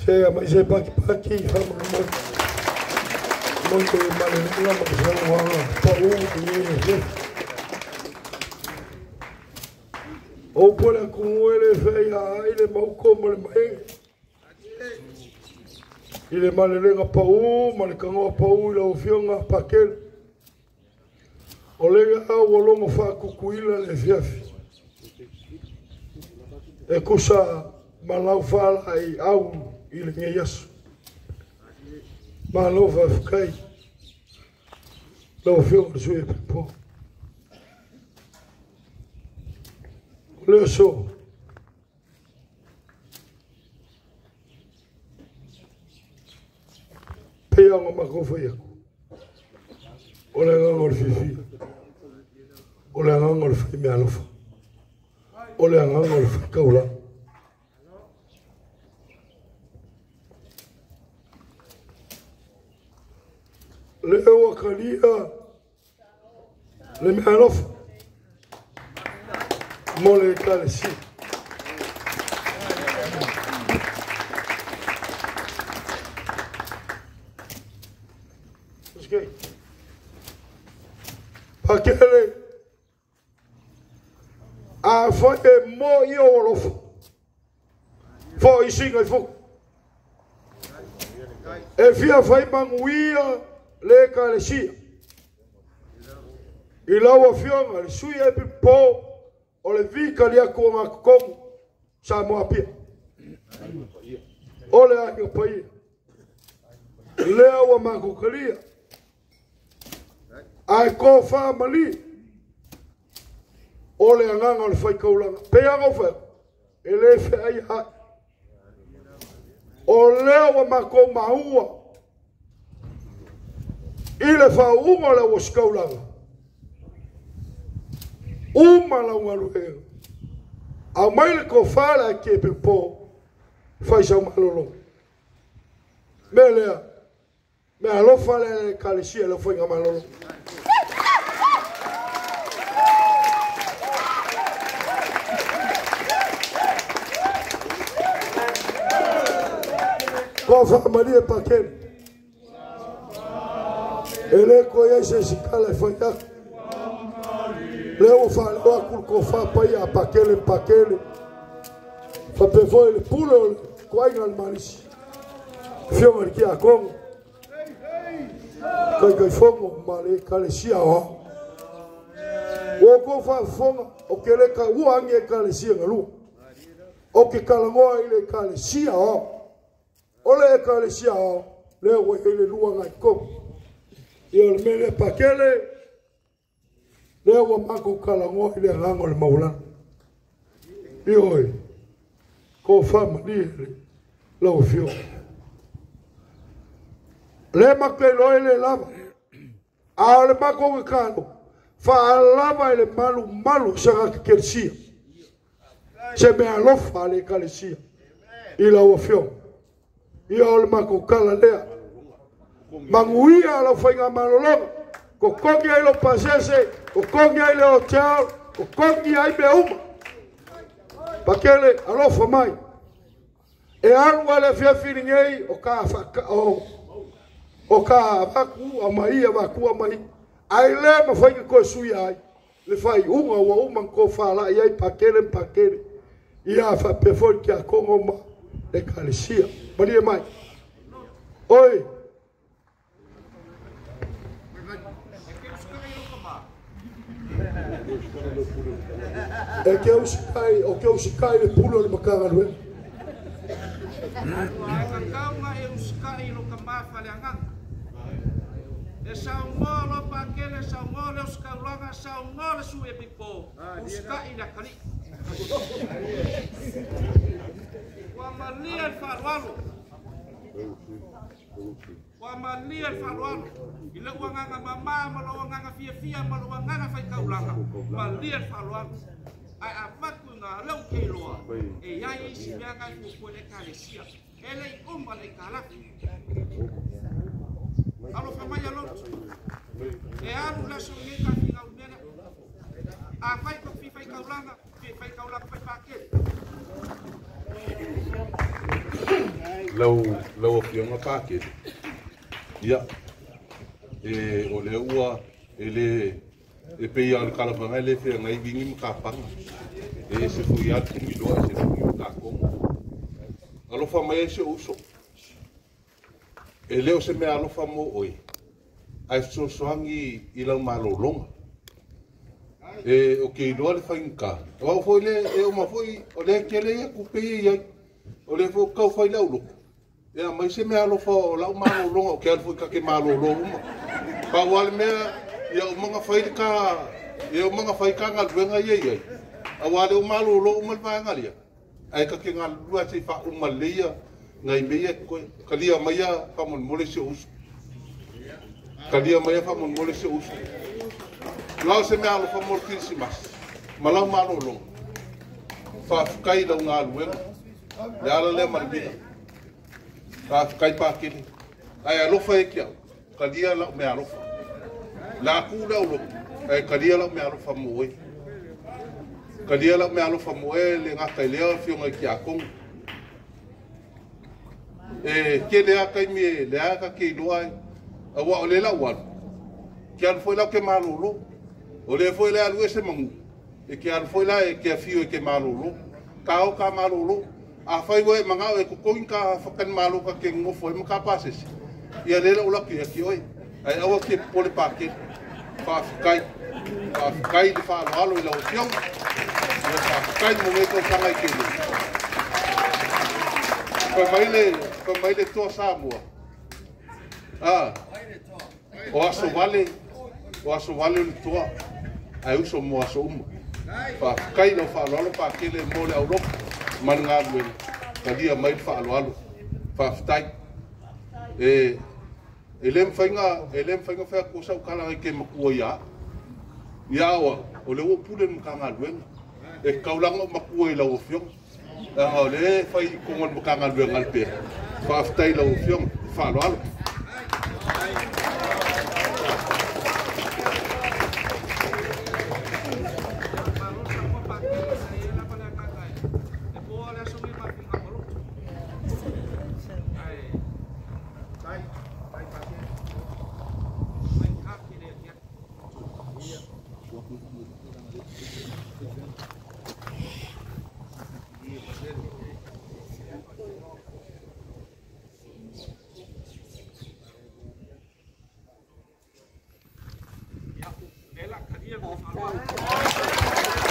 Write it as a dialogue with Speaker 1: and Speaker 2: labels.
Speaker 1: Se mai se paki paki fa mo mo. Mo te malelega ma le saunoaga pa'ū i le O po le atunuu e le feai ai le mauko ma le maege. I le malelega pa'ū ma le kagoa pa'ū i lau afioga Pakele. O le ua logo faakukuila le afiafi. E kusa ma lau faalaai au i lenei aso. Malo faafetai lau afioga le sui po. O le aso pei ona matou fai atu. O le agaga o le fiafia. O le agaga o le faimeaalofa. O le agaga o le faitaulaga. Le ua kalia le meaalofa mo le Ekalesia. Okay. Pakele a fai e mo i o alofa. Fo i singa i fuku. E fia fai manuia le Ekalesia. I lau afioga le sui e pipo o le vika lia kua ngā kokongu sa moa pia. O le aiga paia. Lea ua makukalia. Ae ko whaamali. O le agaga o le faikaulaga. Pea ngau whae. E le whae ai. O lea ua makou maua. I le whaunga o le ua sikaulaga. Uma lau galuega. Au mai le kofa le ake pe po. Fai sau malolo. Me lea. Me alofa le Ekalesia le whainga malolo. Kofa malie pakele. E le koe ai se sikala e whai aku. Le ua whaaleo aku le kofa pai a pakele pakele. Whapefo le pule o le koaiga le malisi. Fionga le kia kongo. Kai kai fongo ma le Ekalesia o. Ua ko whaafonga o ke le ka ua angi Ekalesia ngalua. O ke kalangoa i le Ekalesia o. O le Ekalesia o. Le ua i le lua ngai kongo. Ia o le mele pakele. Le ua mako kalangoa i le agaga o le maulana. I oi, ko whaamalie le lau afioga. Le mako iloa le lava. A o le mako kakalo, whaalava i le malu malu sa kakeresia. Se mea alofa a le Ekalesia i lau afioga. Ia o le mako kala lea. Manguia lau whainga malologa. Ko kongi ai lo pasese, ko kongi ai le hotel, ko kongi ai mea uma. Pakele alofa mai. E alu ale fiafiri nei o ka o ka vaku a mai a vaku a mai. Ai le ma whai ko sui ai. Le whai unga ua uma ko whala i ai pakele pakele. Ia whapefoi kia kongo ma le Ekalesia. Marie mai. Oi. E ke usikai, o ke usikai le pulo le makanga lue.
Speaker 2: Kaunga e usikai lo ka mafa le anganga. E saungo lo pakele, saungo le usikaulaga, saungo le sue pipo, usikai le kali. Ua malia le faaaloalo. Ua malia le faaaloalo. I lau agaga mamā ma lou agaga fiafia ma lou agaga faikaulaga. Malia le faaaloalo. Ae avatu ngā lau keiloa. E iai isi meaga e fuafua i le Ekalesia. E lei uma le ikalafi. Alofa mai alotu. E alu le aso nei tafigau mea lea. A fai ko fi faikaulaga, fi faikaulaga fai pakele.
Speaker 3: Lau afioga Pakele, ia, e, o lea ua, e le, e pei lava o le tala e le feagai vigi ma kapaga. E ese foi lava le tumiloa, ese foi le takomo. Alofa mai ai si ou uso. E le o se mea alofa mo oe, ae fesoasoani i lau malologa. E o ke iloa le faigata. O au foi le, e uma foi, o lea tele ia tupe ia i ai. O lea foi tau fai le aulotu. Ia mai se mea alofa o lau malologa o ke alu foi ka ke malolo uma. Pau lava le mea, ia uma na fai le ka, ia uma na fai ka galuega ia i ai. Aua le o malolo uma le vaega lea. Ae ka ke galulue se i faauma lelei ia nai mea ia e totoe. Talia maia faamolemole si ou uso. Talia maia faamolemole si ou uso. La o se mea alofa mo le Kerisimasi ma lau malologa. Faafetai i lau galuega. Le ala lea ma le mila. Faafetai Pakele. Ae alofa e ke au. Talia lau mea alofa. La ku le au lotu. Ae talia lau mea alofa mo oe. Talia lau mea alofa mo oe le gata i lea afioga i tiakono. E tele a taimi e lea ka ke iloa ai. Aua o le lau alu. Ke alu foi lau ke malolo. O le foi le alu e se manu. E ke alu foi la e ke afio e ke malolo. Ka o ka malolo. A fai ua e manao e totogi ka whakanimalo ka ke ngofo e ma ka pasese. Ia le lau laki e ki oi. Ai aua ke popole Pakele. Faafetai. Faafetai le faaaloalo i lau afioga. Ia faafetai mo nei tausaga e tele. Fai mai le toa Samoa. Ah, o aso vale, o aso vale o le toa. Ae uso mo aso uma. Faafetai lau faaaloalo Pakele mo le aulotu ma le galuega. Talia mai le faaaloalo. Faafetai. E le mafai na fai atu sau tala ai ke matua ia. Ia au, o le ua pule le Matagaluega. E taulaga o matua i lau afioga. Leaga o lea e fai i totonu o le Matagaluega a le pea. Faafetai i lau afioga. Faaaloalo.
Speaker 2: Malo saunoa Pakele, sa i ai lava le agaga e po le aso nei mafinga maloto. Ae tai tai Pakele. Faigata tele atiati. Ia, lea o le a talia ma le faaaloalo.